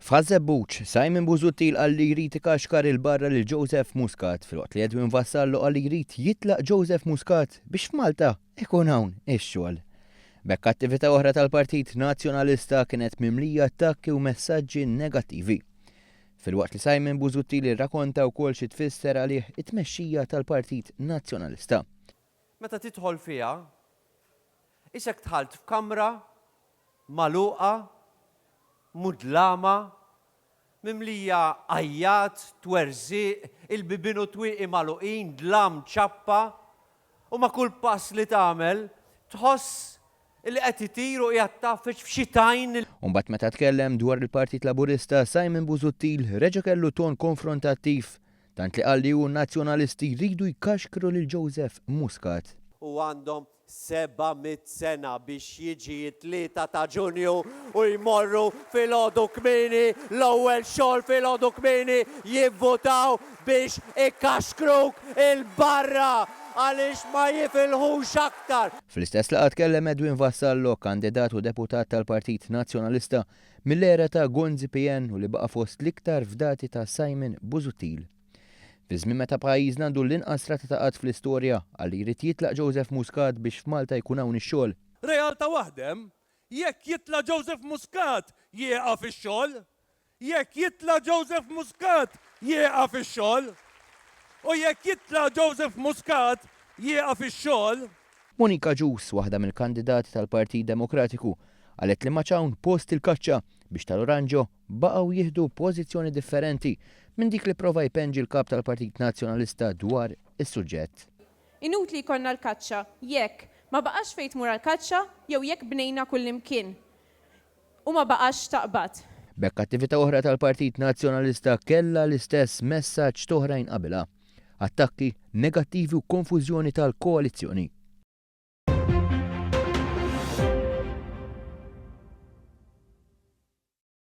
F'Ħaż-Żebbuġ, Simon Busuttil qal li jrid ikaxkar 'il barra lil Joseph Muscat filwaqt li Edwin Vassallo qal li jrid jitlaq Joseph Muscat biex f'Malta ikun hawn ix-xogħol. B'hekk attività oħra tal-Partit Nazzjonalista kienet mimlija attakki u messaġġi negattivi. Filwaqt li Simon Busuttil irrakonta wkoll xi tfisser għalih it-tmexxija tal-Partit Nazzjonalista. Meta tidħol fiha, isek dħalt f'kamra magħluqa, mudlama, mimlija għajjat, twerżiq, il-bibien u t-twieqi magħluqin, dlam, ċappa, u ma' kull pass li tagħmel tħoss li qed itir u qiegħed tgħaffeġ f'xi tajn. U mbagħad meta tkellem dwar il-Partit Laburista, Simon Busuttil reġa' kellu ton konfrontattiv, tant li qal li hu n-Nazzjonalisti jridu jkaxkru lil Joseph Muscat. U għandhom 700 sena biex jiġi t-3 ta' Ġunju u jmorru filgħodu kmieni, l-ewwel xogħol filgħodu kmieni jivvutaw biex ikaxkruk 'il barra għaliex ma jifilħux aktar. Fl-istess laqgħa tkellem Edwin Vassallo, kandidat u deputat tal-Partit Nazzjonalista mill-era ta' Gonzi PN u li baqa' fost l-iktar fdati ta' Simon Busuttil. Fi żmien meta pajjiżna għandu l-inqas rata ta' qgħad fl-istorja, qal li jrid jitlaq Joseph Muscat biex f'Malta jkun hawn ix-xogħol. Realtà waħda hemm, jekk jitla' Joseph Muscat jieqaf ix-xogħol. Jekk jitla' Joseph Muscat jieqaf ix-xogħol. U jekk jitla' Joseph Muscat jieqaf ix-xogħol. Monica Agius, waħda mill-kandidati tal-Partit Demokratiku, qalet li m'għadx hawn post il-kaċċa biex tal-oranġo baqgħu jieħdu pożizzjoni differenti minn dik li pprova jpenġi l-Kap tal-Partit Nazzjonalista dwar is-suġġett. Inutli jkollna l-kaċċa jekk ma baqax fejn tmur għall-kaċċa jew jekk bnejna kullimkien u ma baqax x'taqbad. B'hekk attività oħra tal-Partit Nazzjonalista kellha l-istess messaġġ t'oħrajn qabilha, attakki negattivi u konfużjoni tal-koalizzjoni.